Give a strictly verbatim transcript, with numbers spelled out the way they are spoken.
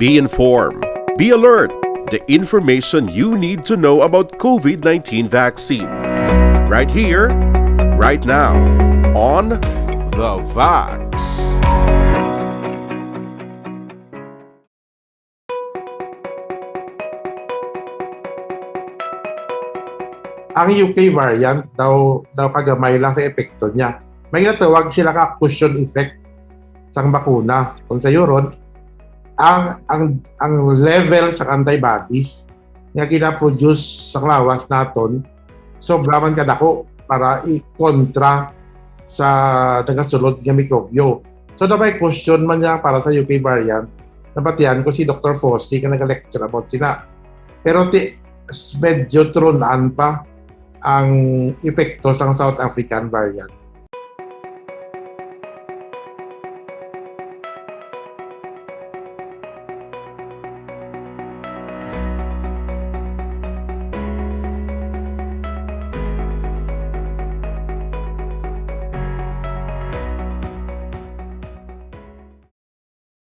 Be informed. Be alert. The information you need to know about COVID nineteen vaccine. Right here, right now, on The Vax. Ang U K variant daw daw kagamay lang sa epekto niya. May ginatawag sila nga cushion effect sang bakuna. Kung sa ron, ang ang ang level sa antibodies nga gina-produce sa lawas naton sobra man kadako para i-kontra sa nagasulod nga mikrobyo. So, daw may cushion man niya para sa U K variant. Nabatian ko si Doctor Fossey nga nag-lecture about sina. Pero ti, medyo trun-an pa ang epekto sang South African variant.